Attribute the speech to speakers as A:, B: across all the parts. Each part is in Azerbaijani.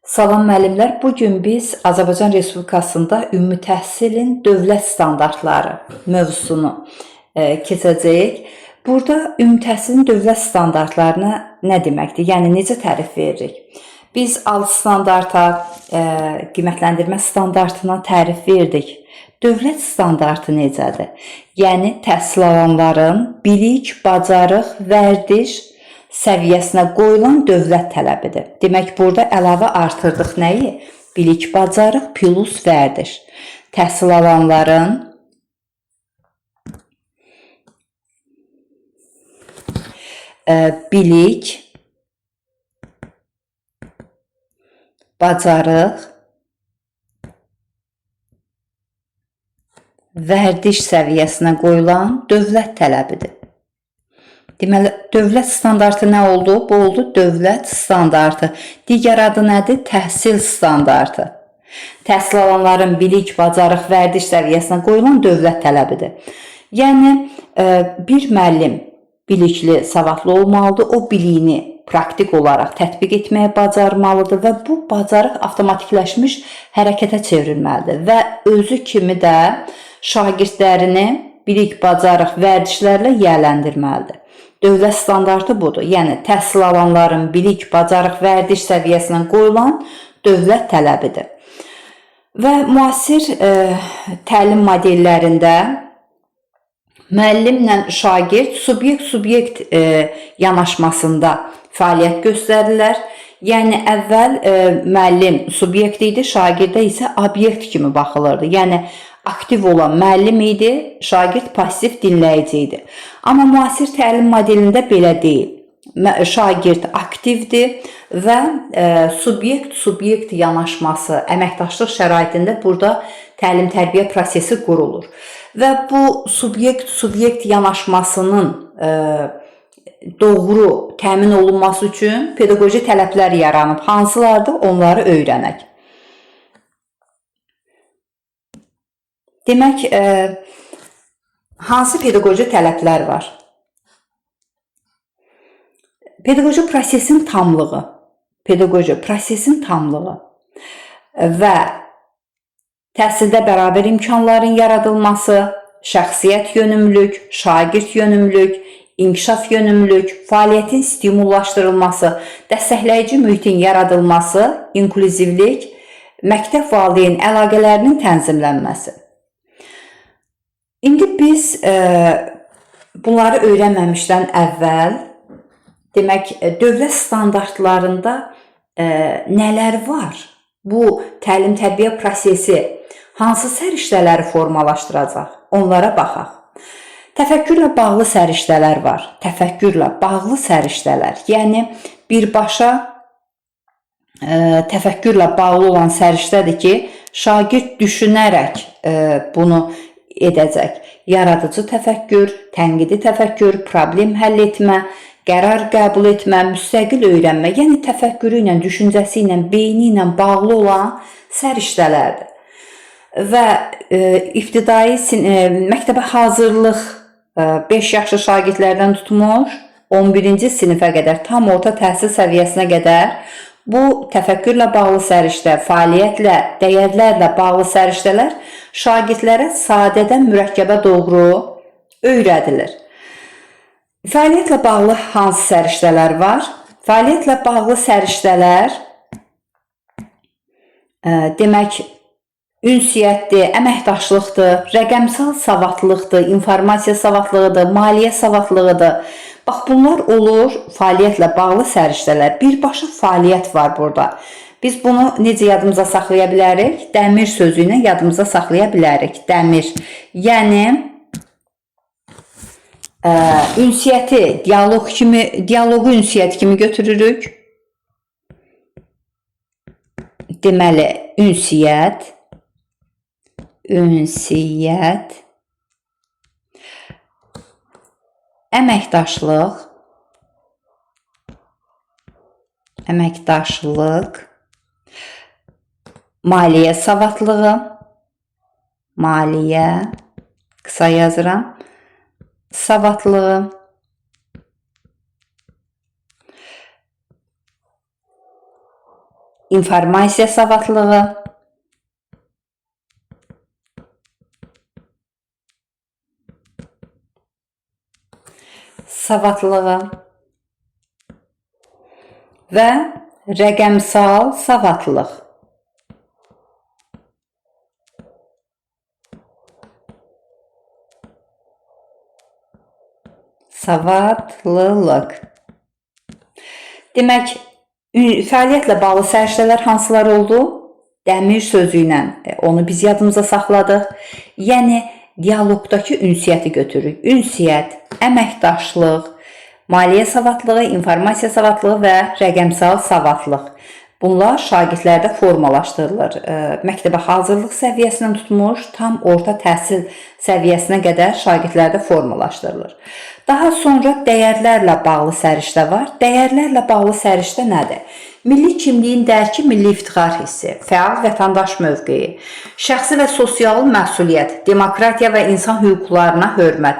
A: Salam müəllimlər, bu gün biz Azərbaycan Respublikasında ümumi təhsilin dövlət standartları mövzusunu keçəcəyik. Burada ümumi təhsilin dövlət standartlarına nə deməkdir? Yəni necə tərif veririk? Biz alt standarta, qiymətləndirmə standartına tərif verdik. Dövlət standartı necədir? Yəni təhsil alanların bilik, bacarıq, vərdiş səviyyəsinə qoyulan dövlət tələbidir. Demək, burada əlavə artırdıq nəyi? Bilik, bacarıq plus vərdiş. Təhsil alanların bilik, bacarıq, vərdiş səviyyəsinə qoyulan dövlət tələbidir. Deməli, dövlət standartı nə oldu? Bu oldu dövlət standartı. Digər adı nədir? Təhsil standartı. Təhsil alanların bilik, bacarıq, vərdiş səviyyəsinə qoyulan dövlət tələbidir. Yəni, bir müəllim bilikli, savadlı olmalıdır. O biliyini praktik olaraq tətbiq etməyə bacarmalıdır və bu bacarıq avtomatikləşmiş hərəkətə çevrilməlidir və özü kimi də şagirdlərini bilik, bacarıq, vərdişlərlə yiyələndirməlidir. Dövlət standartı budur. Yəni təhsil alanların bilik, bacarıq, vərdiş səviyyəsinə qoyulan dövlət tələbidir. Və müasir təlim modellərində müəllimlə şagird subyekt-subyekt yanaşmasında fəaliyyət göstərirlər. Yəni əvvəl müəllim subyekt idi, şagirdə isə obyekt kimi baxılırdı. Yəni aktiv olan müəllim idi, şagird passiv dinləyici idi. Amma müasir təlim modelində belə deyil. Şagird aktivdir və subyekt-subyekt yanaşması, əməkdaşlıq şəraitində burada təlim-tərbiyə prosesi qurulur. Və bu subyekt-subyekt yanaşmasının doğru təmin olunması üçün pedaqoji tələblər yaranıb. Hansılardır? Onları öyrənək. Demək, hansı pedaqoji tələblər var? Pedaqoji prosesin tamlığı, pedaqoji prosesin tamlığı və təhsildə bərabər imkanların yaradılması, şəxsiyyət yönümlülük, şagird yönümlülük, inkişaf yönümlülük, fəaliyyətin stimullaşdırılması, dəstəkləyici mühitin yaradılması, inklüzivlik, məktəb valideyn əlaqələrinin tənzimlənməsi. İndi biz bunları öyrənməmişdən əvvəl, demək, dövlət standartlarında nələr var? Bu təlim-tərbiyə prosesi hansı səriştələri formalaşdıracaq? Onlara baxaq. Təfəkkürlə bağlı səriştələr var. Təfəkkürlə bağlı səriştələr. Yəni birbaşa təfəkkürlə bağlı olan səriştədir ki, şagird düşünərək bunu edəcək. Yaradıcı təfəkkür, tənqidi təfəkkür, problem həll etmə, qərar qəbul etmə, müstəqil öyrənmə, yəni təfəkkürü ilə, düşüncəsi ilə, beyni ilə bağlı olan səriştələrdir. Və ibtidai məktəbə hazırlıq 5 yaşlı şagirdlərdən tutmuş 11-ci sinifə qədər, tam orta təhsil səviyyəsinə qədər bu təfəkkürlə bağlı səriştə, fəaliyyətlə, dəyərlərlə bağlı səriştələr şagirdlərə sadədən mürəkkəbə doğru öyrədilir. Fəaliyyətlə bağlı hansı səriştələr var? Fəaliyyətlə bağlı səriştələr demək, ünsiyyətdir, əməkdaşlıqdır, rəqəmsal savadlıqdır, informasiya savadlığıdır, maliyyə savadlığıdır. Bax, bunlar olur fəaliyyətlə bağlı səriştələr. Birbaşa fəaliyyət var burada. Biz bunu necə yadımıza saxlaya bilərik? Dəmir sözü ilə yadımıza saxlaya bilərik. Dəmir. Yəni ünsiyyəti dialoq kimi, dialoqu ünsiyyət kimi götürürük. Deməli, ünsiyyət, ünsiyyət, əməkdaşlıq, əməkdaşlıq, maliyyə savadlığı, maliyyə, qısa yazıram, savadlığı, İnformasiya savadlığı, savadlığı və rəqəmsal savadlıq. Savadlılıq. Demək, fəaliyyətlə bağlı səriştələr hansılar oldu? Dəmir sözü ilə onu biz yadımıza saxladıq. Yəni, dialoqdakı ünsiyyəti götürürük. Ünsiyyət, əməkdaşlıq, maliyyə savadlığı, informasiya savadlığı və rəqəmsal savadlıq. Bunlar şagirdlərdə formalaşdırılır. Məktəbə hazırlıq səviyyəsindən tutmuş, tam orta təhsil səviyyəsinə qədər şagirdlərdə formalaşdırılır. Daha sonra dəyərlərlə bağlı səriştə var. Dəyərlərlə bağlı səriştə nədir? Milli kimliyin dərki, milli iftixar hissi, fəal vətəndaş mövqeyi, şəxsi və sosial məsuliyyət, demokratiya və insan hüquqlarına hörmət,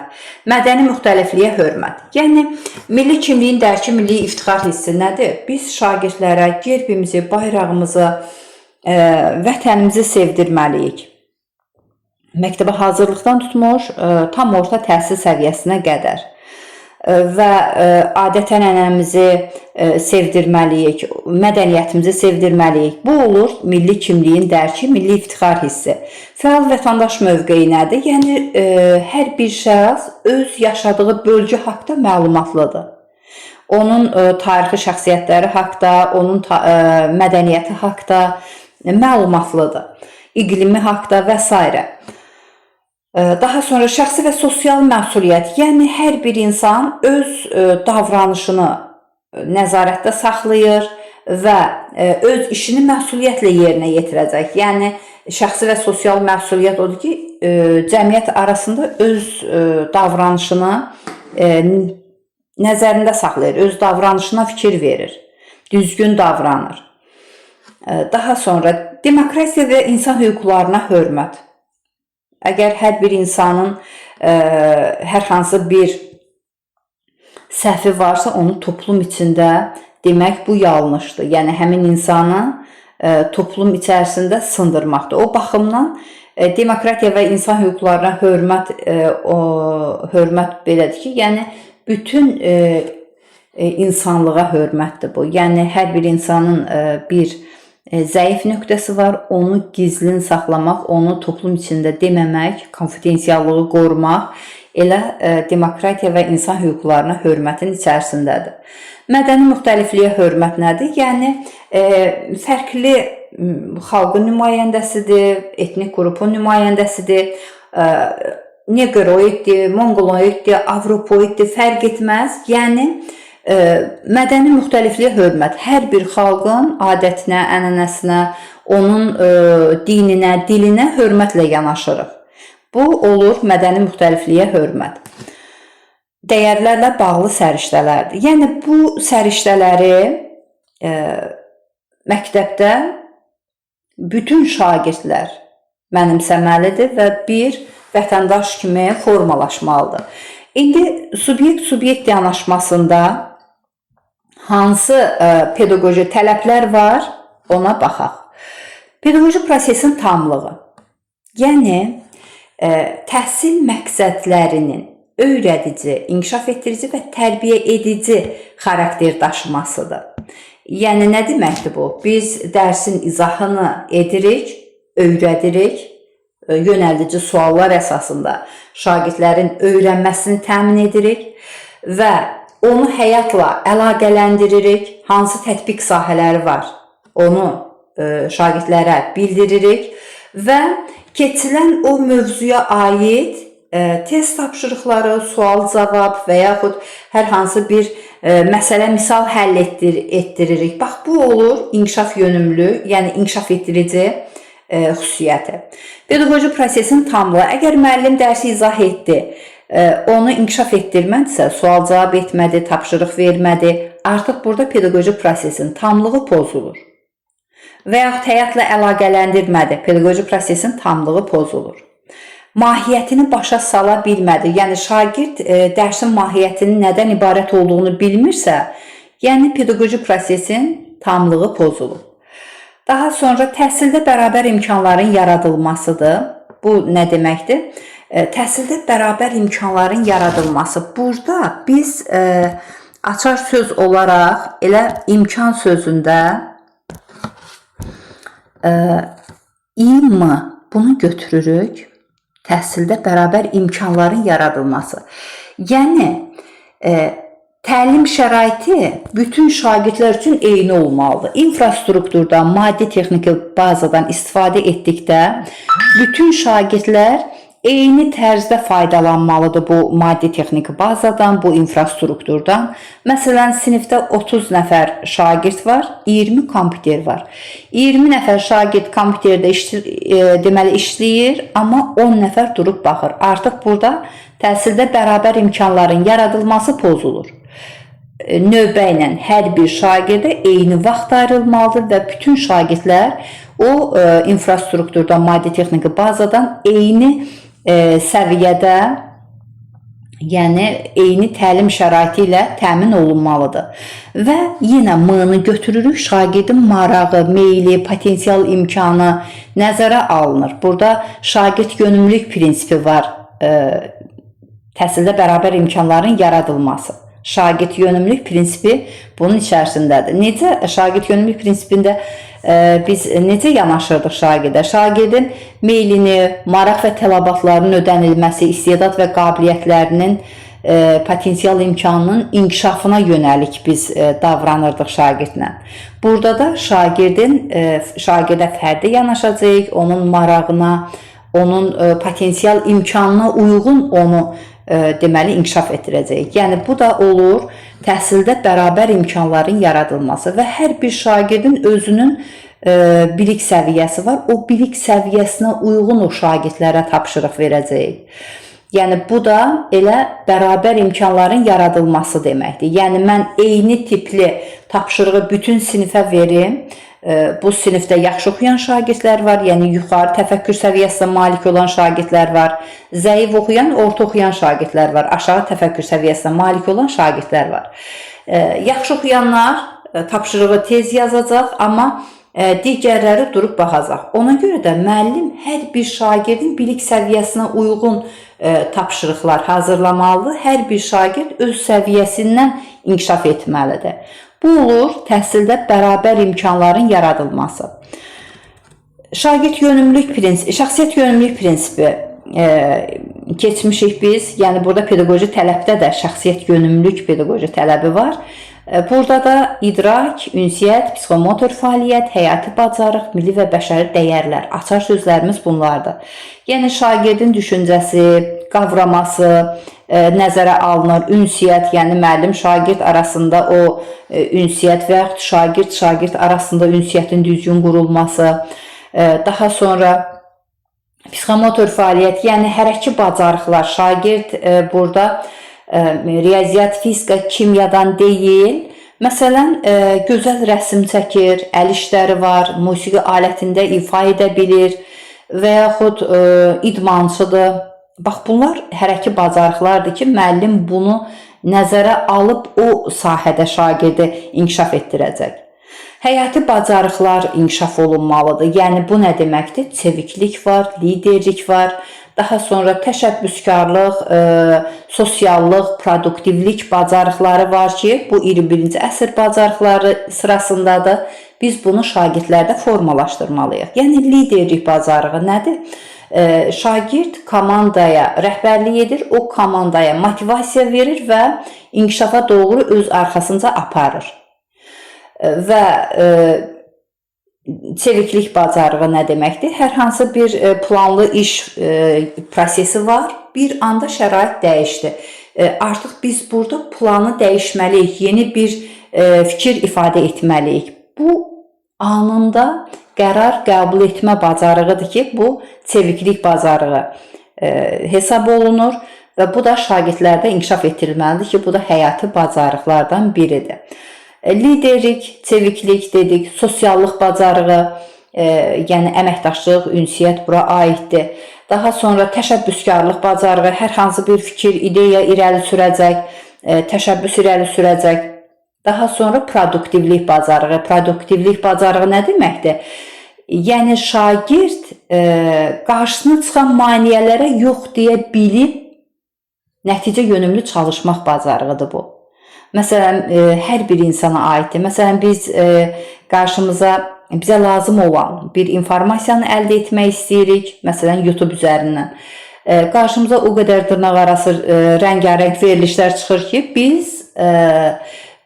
A: mədəni müxtəlifliyə hörmət. Yəni, milli kimliyin dərki, milli iftixar hissi nədir? Biz şagirdlərə gerbimizi, bayrağımızı, vətənimizi sevdirməliyik. Məktəbə hazırlıqdan tutmuş, tam orta təhsil səviyyəsinə qədər və adət-ənənəmizi sevdirməliyik, mədəniyyətimizi sevdirməliyik. Bu olur milli kimliyin dərki, milli iftixar hissi. Fəal vətəndaş mövqeyi nədir? Yəni, hər bir şəxs öz yaşadığı bölgə haqda məlumatlıdır. Onun tarixi şəxsiyyətləri haqda, onun mədəniyyəti haqda məlumatlıdır. İqlimi haqda və s. Daha sonra şəxsi və sosial məsuliyyət, yəni hər bir insan öz davranışını nəzarətdə saxlayır və öz işini məsuliyyətlə yerinə yetirəcək. Yəni şəxsi və sosial məsuliyyət odur ki, cəmiyyət arasında öz davranışını nəzərində saxlayır, öz davranışına fikir verir, düzgün davranır. Daha sonra demokratiya və insan hüquqlarına hörmət. Əgər hər bir insanın hər hansı bir səhvi varsa, onu toplum içində demək bu yanlışdır. Yəni həmin insanı toplum içərisində sındırmaqdır. O baxımdan demokratiya və insan hüquqlarına hörmət, hörmət belədir ki, yəni bütün insanlığa hörmətdir bu. Yəni hər bir insanın bir zəif nöqtəsi var, onu gizlin saxlamaq, onu toplum içində deməmək, konfidensiallığı qorumaq elə demokratiya və insan hüquqlarına hörmətin içərisindədir. Mədəni müxtəlifliyə hörmət nədir? Yəni fərqli xalqın nümayəndəsidir, etnik qrupun nümayəndəsidir, neqroiddir, monqoloiddir, avropoiddir, fərq etməz. Yəni mədəni müxtəlifliyə hörmət hər bir xalqın adətinə, ənənəsinə, onun dininə, dilinə hörmətlə yanaşırıq. Bu olur mədəni müxtəlifliyə hörmət. Dəyərlərlə bağlı səriştələrdir. Yəni bu səriştələri məktəbdə bütün şagirdlər mənimsəməlidir və bir vətəndaş kimi formalaşmalıdır. İndi subyekt-subyekt yanaşmasında hansı pedaqoji tələblər var, ona baxaq. Pedaqoji prosesin tamlığı. Yəni, təhsil məqsədlərinin öyrədici, inkişaf etdirici və tərbiyə edici xarakter daşımasıdır. Yəni, nə deməkdir bu? Biz dərsin izahını edirik, öyrədirik, yönəldici suallar əsasında şagirdlərin öyrənməsini təmin edirik və onu həyatla əlaqələndiririk, hansı tətbiq sahələri var, onu şagirdlərə bildiririk və keçilən o mövzuya aid test tapşırıqları, sual-cavab və yaxud hər hansı bir məsələ, misal həll etdiririk. Bax, bu olur inkişaf yönümlü, yəni inkişaf etdirici xüsusiyyəti. Pedaqoji prosesin tamlığı. Əgər müəllim dərsi izah etdi, onu inkişaf etdirmədisə, sual-cavab etmədi, tapşırıq vermədi, artıq burada pedaqoji prosesin tamlığı pozulur. Və yaxud həyatla əlaqələndirmədi, pedaqoji prosesin tamlığı pozulur. Mahiyyətini başa sala bilmədi, yəni şagird dərsin mahiyyətinin nədən ibarət olduğunu bilmirsə, yəni pedaqoji prosesin tamlığı pozulur. Daha sonra təhsildə bərabər imkanların yaradılmasıdır. Bu nə deməkdir? Təhsildə bərabər imkanların yaradılması. Burada biz açar söz olaraq elə imkan sözündə im bunu götürürük. Təhsildə bərabər imkanların yaradılması. Yəni təlim şəraiti bütün şagirdlər üçün eyni olmalıdır. İnfrastrukturdan, maddi texniki bazadan istifadə etdikdə bütün şagirdlər eyni tərzdə faydalanmalıdır bu maddi texniki bazadan, bu infrastrukturdan. Məsələn, sinifdə 30 nəfər şagird var, 20 kompüter var. 20 nəfər şagird kompüterdə deməli işləyir, amma 10 nəfər durub baxır. Artıq burada təhsildə bərabər imkanların yaradılması pozulur. Növbə ilə hər bir şagirdə eyni vaxt ayrılmalıdır və bütün şagirdlər o infrastrukturdan, maddi texniki bazadan eyni səviyyədə, yəni eyni təlim şəraiti ilə təmin olunmalıdır. Və yenə M-nı götürürük, şagirdin marağı, meyli, potensial imkanı nəzərə alınır. Burada şagird yönümlülük prinsipi var. Təhsildə bərabər imkanların yaradılması. Şagird yönümlülük prinsipi bunun içərisindədir. Necə şagird yönümlülük prinsipində biz necə yanaşırdıq şagirdə? Şagirdin meylini, maraq və tələbatlarının ödənilməsi, istedad və qabiliyyətlərinin, potensial imkanının inkişafına yönəlik biz davranırdıq şagirdlə. Burada da şagirdə fərdi yanaşacağıq, onun marağına, onun potensial imkanına uyğun onu deməli inkişaf etdirəcəyik. Yəni bu da olur təhsildə bərabər imkanların yaradılması və hər bir şagirdin özünün bilik səviyyəsi var. O bilik səviyyəsinə uyğun o şagirdlərə tapşırıq verəcəyik. Yəni bu da elə bərabər imkanların yaradılması deməkdir. Yəni mən eyni tipli tapşırığı bütün sinifə verim. Bu sinifdə yaxşı oxuyan şagirdlər var, yəni yuxarı təfəkkür səviyyəsinə malik olan şagirdlər var, zəif oxuyan, orta oxuyan şagirdlər var, aşağı təfəkkür səviyyəsinə malik olan şagirdlər var. Yaxşı oxuyanlar tapşırığı tez yazacaq, amma digərləri durub baxacaq. Ona görə də müəllim hər bir şagirdin bilik səviyyəsinə uyğun tapşırıqlar hazırlamalıdır. Hər bir şagird öz səviyyəsindən inkişaf etməlidir. Bu olur təhsildə bərabər imkanların yaradılması. Şagird yönümlülük prinsipi, şəxsiyyət yönümlülük prinsipi keçmişik biz. Yəni burada pedaqoji tələbdə də şəxsiyyət yönümlülük pedaqoji tələbi var. Burada da idrak, ünsiyyət, psixomotor fəaliyyət, həyati bacarıq, milli və bəşəri dəyərlər. Açar sözlərimiz bunlardır. Yəni şagirdin düşüncəsi, qavraması nəzərə alınır. Ünsiyyət, yəni müəllim şagird arasında o ünsiyyət və yaxud şagird şagird arasında ünsiyyətin düzgün qurulması. Daha sonra psixomotor fəaliyyət, yəni hərəki bacarıqlar. Şagird burada riyaziyyat, fizika, kimyadan deyil. Məsələn, gözəl rəsm çəkir, əl işləri var, musiqi alətində ifa edə bilir və yaxud idmançıdır. Bax, bunlar hərəki bacarıqlardır ki, müəllim bunu nəzərə alıb o sahədə şagirdi inkişaf etdirəcək. Həyati bacarıqlar inkişaf olunmalıdır. Yəni bu nə deməkdir? Çeviklik var, liderlik var. Daha sonra təşəbbüskarlıq, sosiallıq, produktivlik bacarıqları var ki, bu 21-ci əsr bacarıqları sırasındadır. Biz bunu şagirdlərdə formalaşdırmalıyıq. Yəni liderlik bacarığı nədir? Şagird komandaya rəhbərlik edir, o komandaya motivasiya verir və inkişafa doğru öz arxasınca aparır. Və çeviklik bacarığı nə deməkdir? Hər hansı bir planlı iş prosesi var. Bir anda şərait dəyişdi. Artıq biz burada planı dəyişməliyik, yeni bir fikir ifadə etməliyik. Bu anında qərar qəbul etmə bacarığıdır ki, bu çeviklik bacarığı hesab olunur və bu da şagirdlərdə inkişaf etdirilməlidir ki, bu da həyati bacarıqlardan biridir. Liderlik, çeviklik dedik, sosiallıq bacarığı, yəni əməkdaşlıq, ünsiyyət bura aiddir. Daha sonra təşəbbüskarlıq bacarığı, hər hansı bir fikir, ideya irəli sürəcək, təşəbbüs irəli sürəcək. Daha sonra produktivlik bacarığı. Produktivlik bacarığı nə deməkdir? Yəni şagird qarşısına çıxan maneələrə yox deyə bilib nəticə yönümlü çalışmaq bacarığıdır bu. Məsələn, hər bir insana aiddir. Məsələn, biz qarşımıza bizə lazım olan bir informasiyanı əldə etmək istəyirik, məsələn, YouTube üzərindən. Qarşımıza o qədər dırnaqarası rəngarəng verilişlər çıxır ki, biz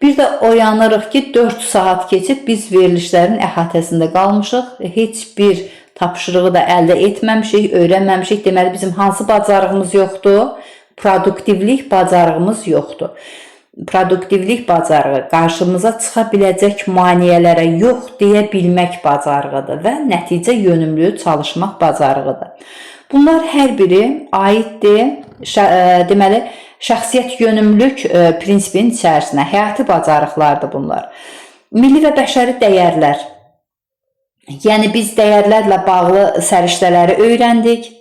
A: bir də oyanırıq ki, 4 saat keçib biz verilişlərin əhatəsində qalmışıq. Heç bir tapşırığı da əldə etməmişik, öyrənməmişik. Deməli, bizim hansı bacarığımız yoxdur? Produktivlik bacarığımız yoxdur. Produktivlik bacarığı qarşımıza çıxa biləcək maneələrə yox deyə bilmək bacarığıdır və nəticə yönümlü çalışmaq bacarığıdır. Bunlar hər biri aiddir deməli şəxsiyyət yönümlülük prinsipinin içərisinə. Həyati bacarıqlardır bunlar. Milli və bəşəri dəyərlər. Yəni biz dəyərlərlə bağlı səriştələri öyrəndik.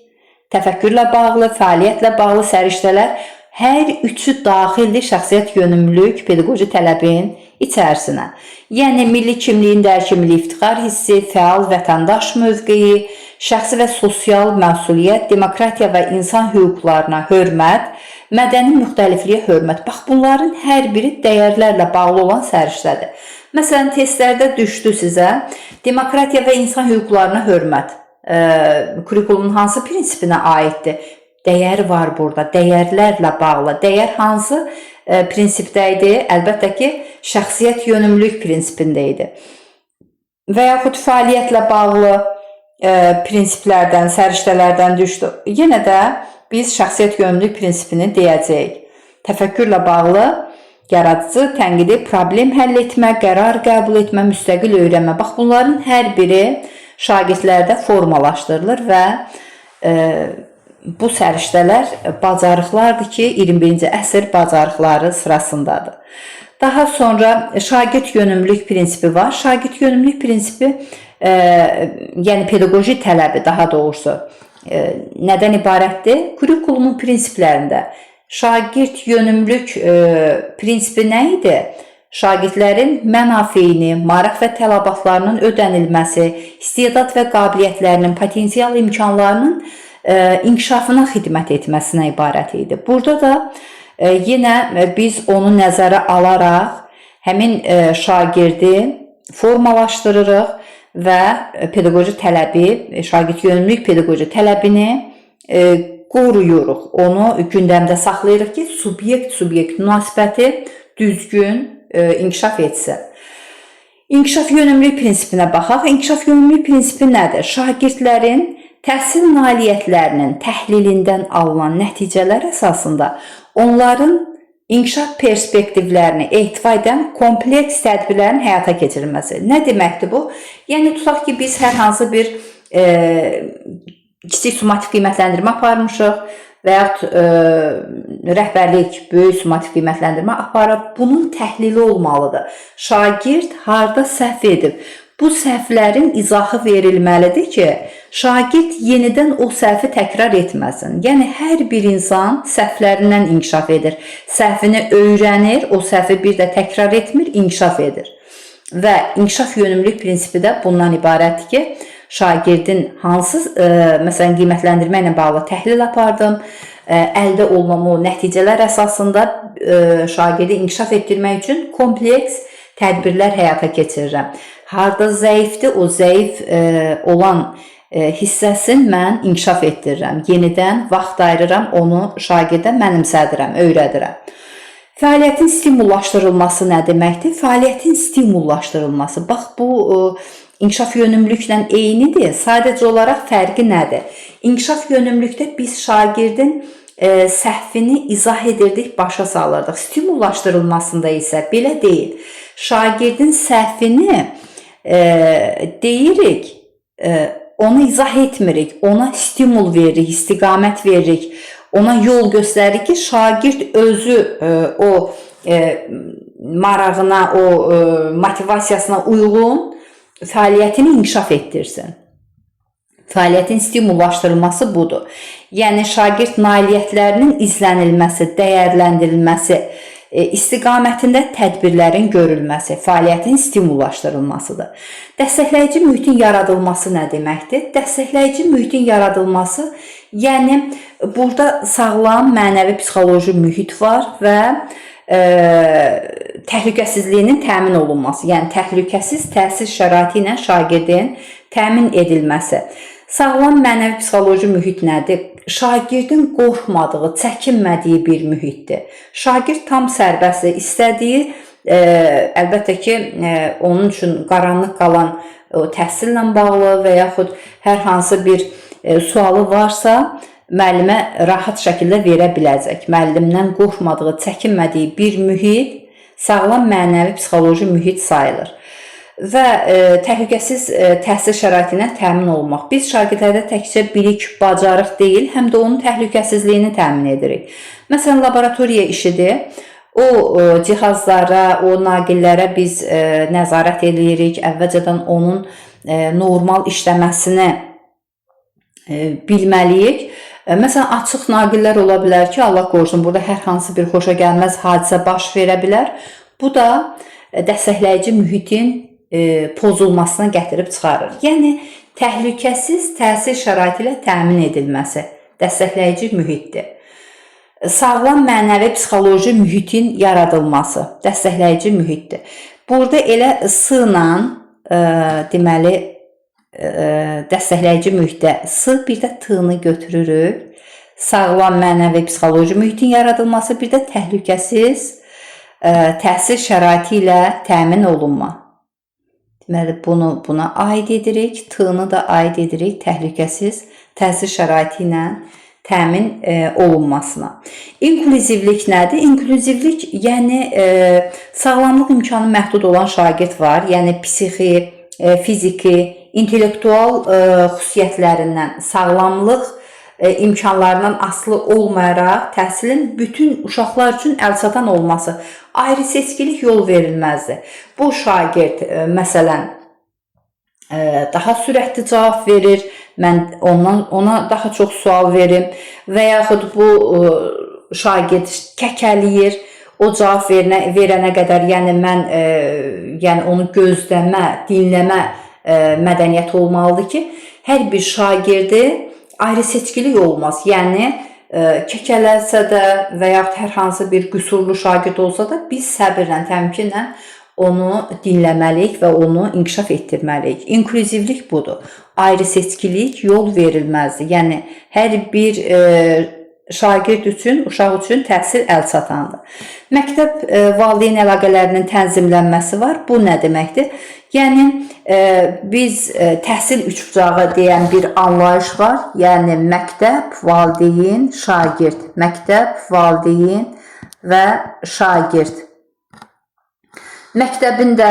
A: Təfəkkürlə bağlı, fəaliyyətlə bağlı səriştələr hər üçü daxildir şəxsiyyət yönümlülük pedaqoji tələbin içərisinə. Yəni milli kimliyin dərki, milli iftixar hissi, fəal vətəndaş mövqeyi, şəxsi və sosial məsuliyyət, demokratiya və insan hüquqlarına hörmət, mədəni müxtəlifliyə hörmət. Bax, bunların hər biri dəyərlərlə bağlı olan səriştədir. Məsələn, testlərdə düşdü sizə demokratiya və insan hüquqlarına hörmət. Kurikulumun hansı prinsipinə aiddir? Dəyər var burada, dəyərlərlə bağlı. Dəyər hansı prinsipdə idi? Əlbəttə ki, şəxsiyyət yönümlülük prinsipində idi. Və yaxud fəaliyyətlə bağlı prinsiplərdən, səriştələrdən düşdü. Yenə də biz şəxsiyyət yönümlülük prinsipini deyəcəyik. Təfəkkürlə bağlı yaradıcı, tənqidi, problem həll etmə, qərar qəbul etmə, müstəqil öyrənmə. Bax, bunların hər biri şagirdlərdə formalaşdırılır və bu səriştələr bacarıqlardır ki, 21-ci əsr bacarıqları sırasındadır. Daha sonra şagird yönümlülük prinsipi var. Şagird yönümlülük prinsipi, yəni pedaqoji tələbi daha doğrusu nədən ibarətdir? Kurikulumun prinsiplərində şagird yönümlülük prinsipi nə idi? Şagirdlərin mənafeyini, maraq və tələbatlarının ödənilməsi, istedad və qabiliyyətlərinin, potensial imkanlarının inkişafına xidmət etməsinə ibarət idi. Burada da yenə biz onu nəzərə alaraq həmin şagirdi formalaşdırırıq və pedaqoji tələbi, şagird yönümlülük pedaqoji tələbini qoruyuruq. Onu gündəmdə saxlayırıq ki, subyekt-subyekt münasibəti düzgün inkişaf etsin. İnkişaf yönümlülük prinsipinə baxaq. İnkişaf yönümlülük prinsipi nədir? Şagirdlərin təhsil nailiyyətlərinin təhlilindən alınan nəticələr əsasında onların inkişaf perspektivlərini ehtiva edən kompleks tədbirlərin həyata keçirilməsi. Nə deməkdir bu? Yəni tutaq ki, biz hər hansı bir kiçik summativ qiymətləndirmə aparmışıq və yaxud rəhbərlik böyük summativ qiymətləndirmə aparıb, bunun təhlili olmalıdır. Şagird harda səhv edib? Bu səhvlərin izahı verilməlidir ki, şagird yenidən o səhvi təkrar etməsin. Yəni hər bir insan səhvlərindən inkişaf edir. Səhvini öyrənir, o səhvi bir də təkrar etmir, inkişaf edir. Və inkişaf yönümlülük prinsipi də bundan ibarətdir ki, şagirdin hansı məsələn qiymətləndirmə ilə bağlı təhlil apardım, əldə olunan o nəticələr əsasında şagirdi inkişaf etdirmək üçün kompleks tədbirlər həyata keçirirəm. Harda zəifdir, o zəif olan hissəsini mən inkişaf etdirirəm. Yenidən vaxt ayırıram, onu şagirdə mənimsədirəm, öyrədirəm. Fəaliyyətin stimullaşdırılması nə deməkdir? Fəaliyyətin stimullaşdırılması. Bax, bu inkişaf yönümlülüklə eynidir. Sadəcə olaraq fərqi nədir? İnkişaf yönümlülükdə biz şagirdin səhvini izah edirdik, başa salırdıq. Stimullaşdırılmasında isə belə deyil. Şagirdin səhvini deyirik, onu izah etmirik, ona stimul veririk, istiqamət veririk, ona yol göstəririk ki, şagird özü o marağına, o motivasiyasına uyğun fəaliyyətini inkişaf etdirsin. Fəaliyyətin stimullaşdırılması budur. Yəni şagird nailiyyətlərinin izlənilməsi, dəyərləndirilməsi, istiqamətində tədbirlərin görülməsi, fəaliyyətin stimullaşdırılmasıdır. Dəstəkləyici mühitin yaradılması nə deməkdir? Dəstəkləyici mühitin yaradılması, yəni burada sağlam mənəvi psixoloji mühit var və təhlükəsizliyinin təmin olunması, yəni təhlükəsiz təhsil şəraiti ilə şagirdin təmin edilməsi. Sağlam mənəvi psixoloji mühit nədir? Şagirdin qorxmadığı, çəkinmədiyi bir mühitdir. Şagird tam sərbəstdir. İstədiyi, əlbəttə ki, onun üçün qaranlıq qalan o təhsillə bağlı və yaxud hər hansı bir sualı varsa, müəllimə rahat şəkildə verə biləcək. Müəllimdən qorxmadığı, çəkinmədiyi bir mühit sağlam mənəvi psixoloji mühit sayılır. Və təhlükəsiz təhsil şəraiti ilə təmin olunmaq. Biz şagirdlərdə təkcə bilik, bacarıq deyil, həm də onun təhlükəsizliyini təmin edirik. Məsələn, laboratoriya işidir. O cihazlara, o naqillərə biz nəzarət eləyirik. Əvvəlcədən onun normal işləməsini bilməliyik. Məsələn, açıq naqillər ola bilər ki, Allah qorusun, burada hər hansı bir xoşagəlməz hadisə baş verə bilər. Bu da dəstəkləyici mühitin pozulmasına gətirib çıxarır. Yəni təhlükəsiz təhsil şəraiti ilə təmin edilməsi dəstəkləyici mühitdir. Sağlam mənəvi psixoloji mühitin yaradılması dəstəkləyici mühitdir. Burada elə S ilə deməli dəstəkləyici mühitdə S, bir də T-ni götürürük. Sağlam mənəvi psixoloji mühitin yaradılması, bir də təhlükəsiz təhsil şəraiti ilə təmin olunma. Deməli, bunu buna aid edirik, T-ni da aid edirik təhlükəsiz təhsil şəraiti ilə təmin olunmasına. İnklüzivlik nədir? İnklüzivlik, yəni sağlamlıq imkanı məhdud olan şagird var, yəni psixi, fiziki, intellektual xüsusiyyətlərindən, sağlamlıq imkanlarından asılı olmayaraq təhsilin bütün uşaqlar üçün əlçatan olması, ayrı seçkilik yol verilməzdir. Bu şagird məsələn daha sürətli cavab verir, mən ondan ona daha çox sual verim və yaxud bu şagird kəkəliyir, o cavab verənə qədər, yəni mən yəni onu gözləmə, dinləmə mədəniyyəti olmalıdır ki, hər bir şagirdi ayrı seçkilik olmaz. Yəni kəkələsə də və yaxud hər hansı bir qüsurlu şagird olsa da biz səbirlə, təmkinlə onu dinləməliyik və onu inkişaf etdirməliyik. İnklüzivlik budur. Ayrı seçkilik yol verilməzdir. Yəni hər bir şagird üçün, uşaq üçün təhsil əlçatandır. Məktəb valideyn əlaqələrinin tənzimlənməsi var. Bu nə deməkdir? Yəni biz təhsil üçbucağı deyən bir anlayış var. Yəni məktəb, valideyn, şagird. Məktəb, valideyn və şagird. Məktəbin də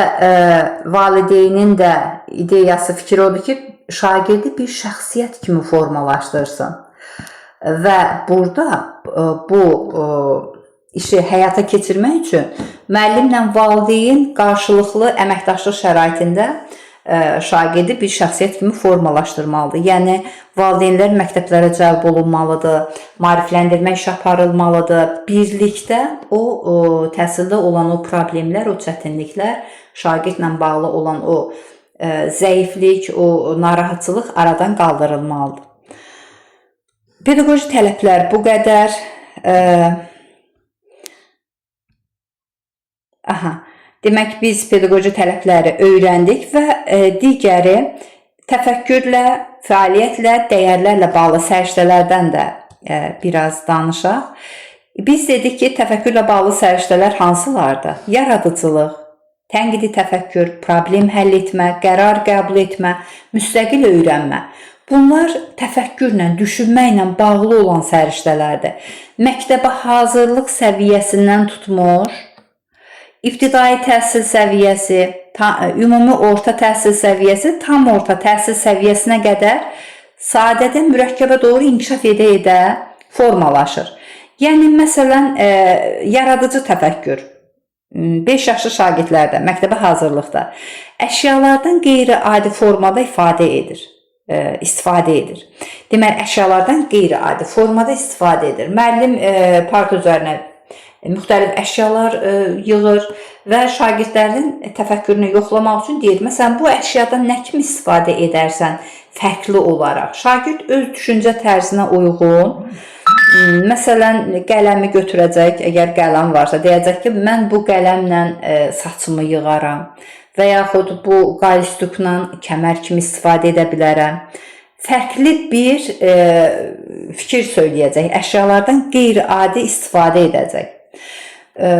A: valideynin də ideyası, fikri odur ki, şagirdi bir şəxsiyyət kimi formalaşdırsın. Və burada bu işi həyata keçirmək üçün müəllimlə valideyn qarşılıqlı əməkdaşlıq şəraitində şagirdi bir şəxsiyyət kimi formalaşdırmalıdır. Yəni valideynlər məktəblərə cəlb olunmalıdır, maarifləndirmə işi aparılmalıdır. Birlikdə o təhsildə olan o problemlər, o çətinliklər, şagirdlə bağlı olan o zəiflik, o narahatçılıq aradan qaldırılmalıdır. Pedaqoji tələblər bu qədər. Aha. Demək biz pedaqoji tələbləri öyrəndik və digəri təfəkkürlə, fəaliyyətlə, dəyərlərlə bağlı səriştələrdən də biraz danışaq. Biz dedik ki, təfəkkürlə bağlı səriştələr hansılardır? Yaradıcılıq, tənqidi təfəkkür, problem həll etmə, qərar qəbul etmə, müstəqil öyrənmə. Bunlar təfəkkürlə, düşünməklə bağlı olan səriştələrdir. Məktəbə hazırlıq səviyyəsindən tutmuş, ibtidai təhsil səviyyəsi, ümumi orta təhsil səviyyəsi, tam orta təhsil səviyyəsinə qədər sadədən mürəkkəbə doğru inkişaf edə-edə formalaşır. Yəni məsələn, yaradıcı təfəkkür 5 yaşlı şagirdlərdə məktəbə hazırlıqda əşyalardan qeyri-adi formada ifadə edir, istifadə edir. Deməli, əşyalardan qeyri-adi formada istifadə edir. Müəllim parta üzərinə müxtəlif əşyalar yığır və şagirdlərin təfəkkürünü yoxlamaq üçün deyir, məsələn, bu əşyadan nə kimi istifadə edərsən fərqli olaraq. Şagird öz düşüncə tərzinə uyğun, məsələn, qələmi götürəcək, əgər qələm varsa, deyəcək ki, mən bu qələmlə saçımı yığaram və yaxud bu qalstukla kəmər kimi istifadə edə bilərəm. Fərqli bir fikir söyləyəcək, əşyalardan qeyri-adi istifadə edəcək.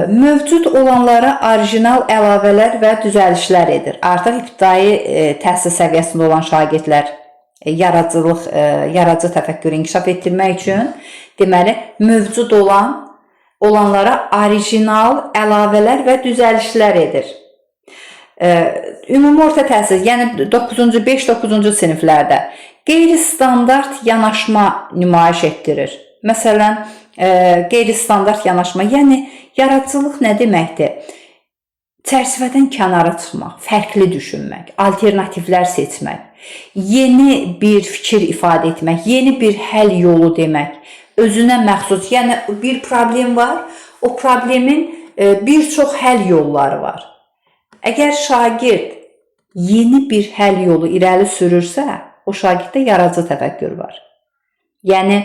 A: Mövcud olanlara orijinal əlavələr və düzəlişlər edir. Artıq ibtidai təhsil səviyyəsində olan şagirdlər yaradıcılıq, yaradıcı təfəkkürü inkişaf etdirmək üçün deməli mövcud olanlara orijinal əlavələr və düzəlişlər edir. Ümumi orta təhsil, yəni 9-cu, 5-9-cu siniflərdə qeyri-standart yanaşma nümayiş etdirir. Məsələn, qeyri-standart yanaşma, yəni yaradıcılıq nə deməkdir? Çərçivədən kənara çıxmaq, fərqli düşünmək, alternativlər seçmək, yeni bir fikir ifadə etmək, yeni bir həll yolu demək, özünə məxsus, yəni bir problem var, o problemin bir çox həll yolları var. Əgər şagird yeni bir həll yolu irəli sürürsə, o şagirddə yaradıcı təfəkkür var. Yəni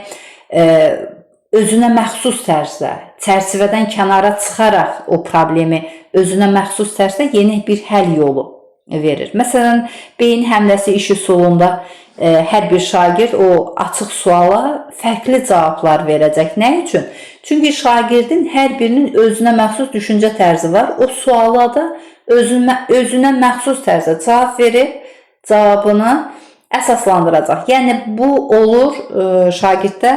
A: özünə məxsus tərzdə, çərçivədən kənara çıxaraq o problemi özünə məxsus tərzdə yeni bir həll yolu verir. Məsələn, beyin həmləsi iş üsulunda hər bir şagird o açıq suala fərqli cavablar verəcək. Nə üçün? Çünki şagirdin hər birinin özünə məxsus düşüncə tərzi var. O suala da özünə məxsus tərzdə cavab verib cavabını əsaslandıracaq. Yəni bu olur şagirddə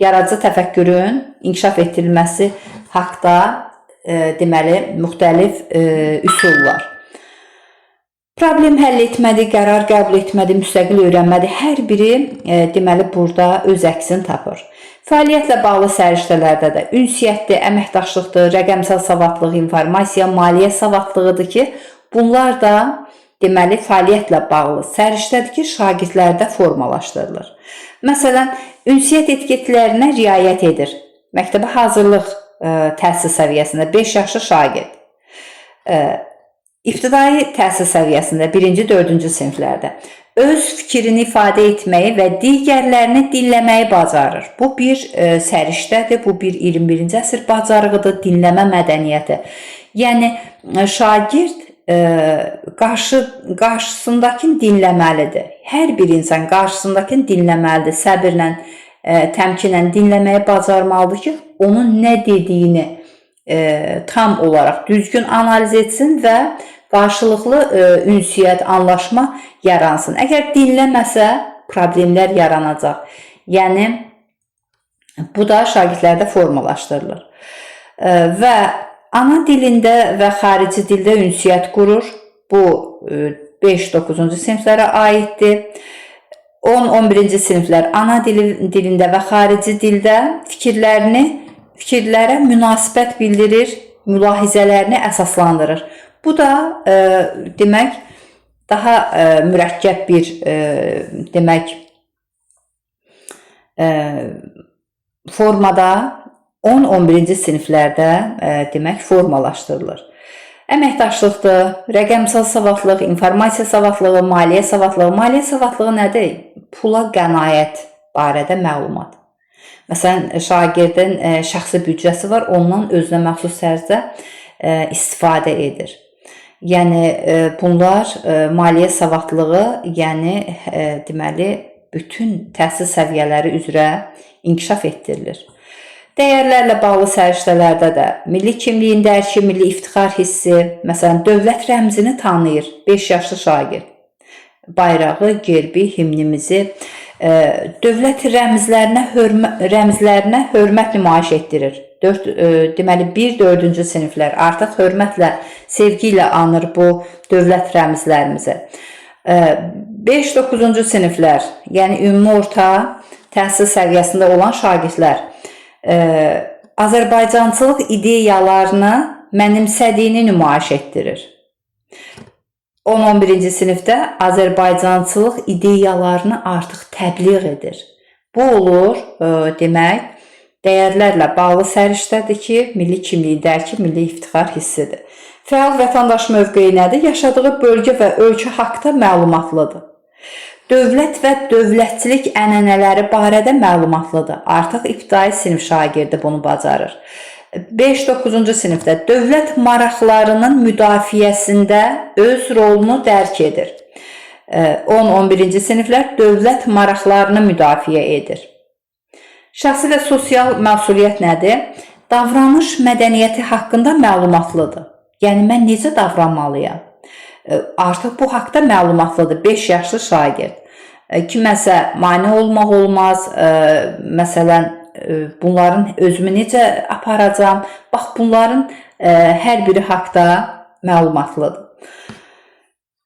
A: yaradıcı təfəkkürün inkişaf etdirilməsi haqda deməli müxtəlif üsullar. Problem həll etmədir, qərar qəbul etmədir, müstəqil öyrənmədir. Hər biri deməli burada öz əksini tapır. Fəaliyyətlə bağlı səriştələrdə də ünsiyyətdir, əməkdaşlıqdır, rəqəmsal savadlıq, informasiya, maliyyə savadlığıdır ki, bunlar da deməli fəaliyyətlə bağlı səriştədir ki, şagirdlərdə formalaşdırılır. Məsələn, ünsiyyət etiketlərinə riayət edir. Məktəbə hazırlıq təhsil səviyyəsində 5 yaşlı şagird. İbtidai təhsil səviyyəsində 1-ci, 4-cü siniflərdə öz fikrini ifadə etməyi və digərlərini dinləməyi bacarır. Bu bir səriştədir, bu bir 21-ci əsr bacarığıdır, dinləmə mədəniyyəti. Yəni şagird qarşısındakını dinləməlidir. Hər bir insan qarşısındakını dinləməlidir. Səbirlə, təmkinlə dinləməyi bacarmalıdır ki, onun nə dediyini tam olaraq düzgün analiz etsin və qarşılıqlı ünsiyyət, anlaşma yaransın. Əgər dinləməsə, problemlər yaranacaq. Yəni bu da şagirdlərdə formalaşdırılır. Və ana dilində və xarici dildə ünsiyyət qurur. Bu 5-9-cu siniflərə aiddir. 10-11-ci siniflər ana dilində və xarici dildə fikirlərə münasibət bildirir, mülahizələrini əsaslandırır. Bu da demək daha mürəkkəb bir demək formada 10-11-ci siniflərdə demək formalaşdırılır. Əməkdaşlıqdır, rəqəmsal savadlıq, informasiya savadlığı, maliyyə savadlığı. Maliyyə savadlığı nədir? Pula qənaət barədə məlumat. Məsələn, şagirdin şəxsi büdcəsi var, ondan özünə məxsus tərzdə istifadə edir. Yəni bunlar maliyyə savadlığı, yəni deməli bütün təhsil səviyyələri üzrə inkişaf etdirilir. Dəyərlərlə bağlı səriştələrdə də milli kimliyin dərki, milli iftixar hissi, məsələn, dövlət rəmzini tanıyır 5 yaşlı şagird. Bayrağı, gerbi, himnimizi, dövlət rəmzlərinə hörmət nümayiş etdirir. 4 deməli 1-4-cü siniflər artıq hörmətlə, sevgi ilə anır bu dövlət rəmzlərimizi. 5-9-cu siniflər, yəni ümumi orta təhsil səviyyəsində olan şagirdlər Azərbaycançılıq ideyalarını mənimsədiyini nümayiş etdirir. 10-11-ci sinifdə Azərbaycançılıq ideyalarını artıq təbliğ edir. Bu olur demək Dəyərlərlə bağlı səriştədir ki, milli kimliyi dərki, milli iftixar hissidir. Fəal vətəndaş mövqeyi nədir? Yaşadığı bölgə və ölkə haqqında məlumatlıdır. Dövlət və dövlətçilik ənənələri barədə məlumatlıdır. Artıq ibtidai sinif şagirdi bunu bacarır. 5-9-cu sinifdə dövlət maraqlarının müdafiəsində öz rolunu dərk edir. 10-11-ci siniflər dövlət maraqlarını müdafiə edir. Şəxsi və sosial məsuliyyət nədir? Davranış mədəniyyəti haqqında məlumatlıdır. Yəni mən necə davranmalıyam? Artıq bu haqda məlumatlıdır 5 yaşlı şagird. Kiməsə mane olmaq olmaz. Məsələn, bunların özümü necə aparacam? Bax bunların hər biri haqda məlumatlıdır.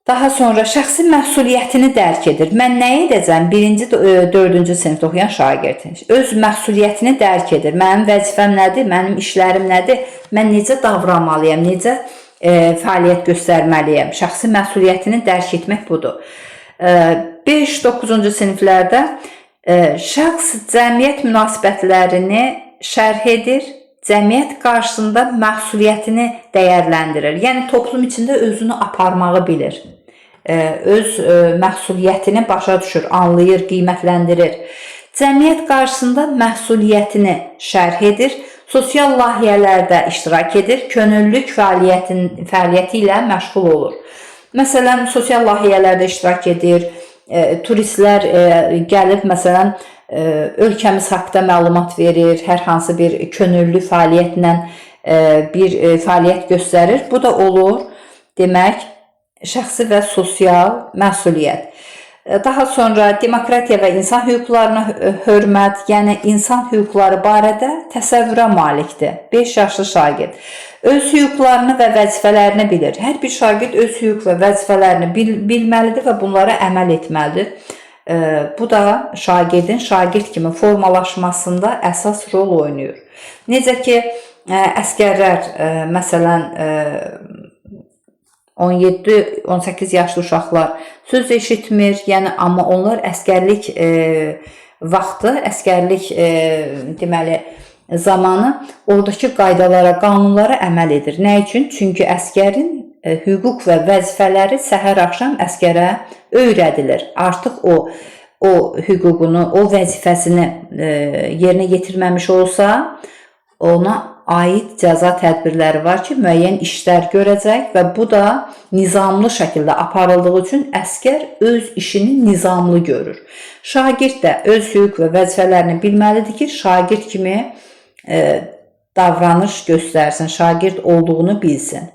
A: Daha sonra şəxsi məsuliyyətini dərk edir. Mən nə edəcəm? 1-ci, 4-cü sinifdə oxuyan şagird öz məsuliyyətini dərk edir. Mənim vəzifəm nədir? Mənim işlərim nədir? Mən necə davranmalıyam? Necə fəaliyyət göstərməliyəm? Şəxsi məsuliyyətini dərk etmək budur. 5-9-cu siniflərdə şəxs cəmiyyət münasibətlərini şərh edir, cəmiyyət qarşısında məsuliyyətini dəyərləndirir. Yəni toplum içində özünü aparmağı bilir. Öz məsuliyyətini başa düşür, anlayır, qiymətləndirir. Cəmiyyət qarşısında məsuliyyətini şərh edir, sosial layihələrdə iştirak edir, könüllülük fəaliyyəti ilə məşğul olur. Məsələn, sosial layihələrdə iştirak edir, turistlər gəlib məsələn ölkəmiz haqqında məlumat verir, hər hansı bir könüllü fəaliyyətlə bir fəaliyyət göstərir. Bu da olur, demək, şəxsi və sosial məsuliyyət. Daha sonra demokratiya və insan hüquqlarına hörmət, yəni insan hüquqları barədə təsəvvürə malikdir. 5 yaşlı şagird öz hüquqlarını və vəzifələrini bilir. Hər bir şagird öz hüquq və vəzifələrini bilməlidir və bunlara əməl etməlidir. Bu da şagirdin şagird kimi formalaşmasında əsas rol oynayır. Necə ki, əsgərlər məsələn 17-18 yaşlı uşaqlar söz eşitmir, yəni amma onlar əsgərlik vaxtı, əsgərlik deməli zamanı oradakı qaydalara, qanunlara əməl edir. Nə üçün? Çünki əsgərin hüquq və vəzifələri səhər-axşam əsgərə öyrədilir. Artıq o hüququnu, o vəzifəsini yerinə yetirməmiş olsa, ona aid cəza tədbirləri var ki, müəyyən işlər görəcək və bu da nizamlı şəkildə aparıldığı üçün əsgər öz işini nizamlı görür. Şagird də öz hüquq və vəzifələrini bilməlidir ki, şagird kimi davranış göstərsin, şagird olduğunu bilsin.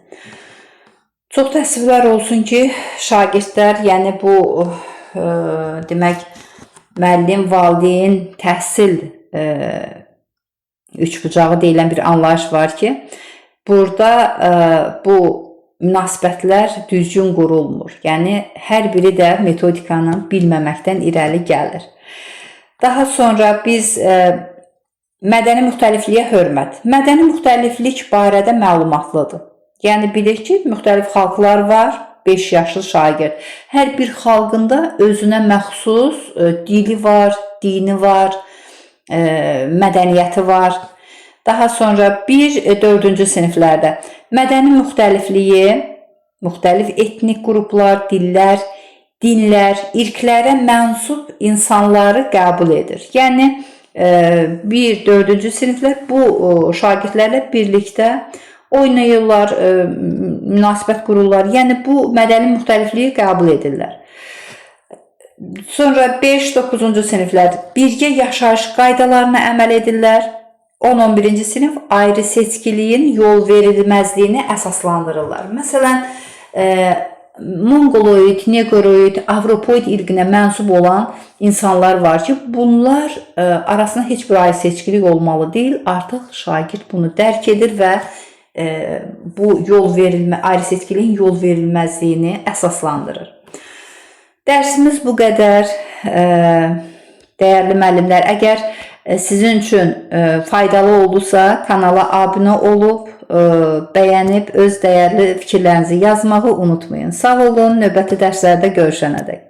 A: Çox təəssüflər olsun ki, şagirdlər, yəni bu demək, müəllim, valideyn, təhsil üçbucağı deyilən bir anlayış var ki, burada bu münasibətlər düzgün qurulmur. Yəni hər biri də metodikanı bilməməkdən irəli gəlir. Daha sonra biz mədəni müxtəlifliyə hörmət. Mədəni müxtəliflik barədə məlumatlıdır. Yəni bilir ki, müxtəlif xalqlar var, 5 yaşlı şagird. Hər bir xalqında özünə məxsus dili var, dini var, mədəniyyəti var. Daha sonra 1-4-cü siniflərdə mədəni müxtəlifliyi, müxtəlif etnik qruplar, dillər, dinlər, irqlərə mənsub insanları qəbul edir. Yəni 1-4-cü siniflər bu şagirdlərlə birlikdə oynayırlar, münasibət qururlar. Yəni bu mədəni müxtəlifliyi qəbul edirlər. Sonra 5-9-cu siniflər birgə yaşayış qaydalarına əməl edirlər. 10-11-ci sinif ayrı seçkiliyin yol verilməzliyini əsaslandırırlar. Məsələn, Mongoloid, Negroid, Avropoid irqinə mənsub olan insanlar var ki, bunlar arasında heç bir ayrı seçkilik olmalı deyil. Artıq şagird bunu dərk edir və bu yol verilmə, ayrı seçkiliyin yol verilməzliyini əsaslandırır. Dərsimiz bu qədər. Dəyərli müəllimlər, əgər sizin üçün faydalı oldusa, kanala abunə olub, bəyənib öz dəyərli fikirlərinizi yazmağı unutmayın. Sağ olun, növbəti dərslərdə görüşənədək.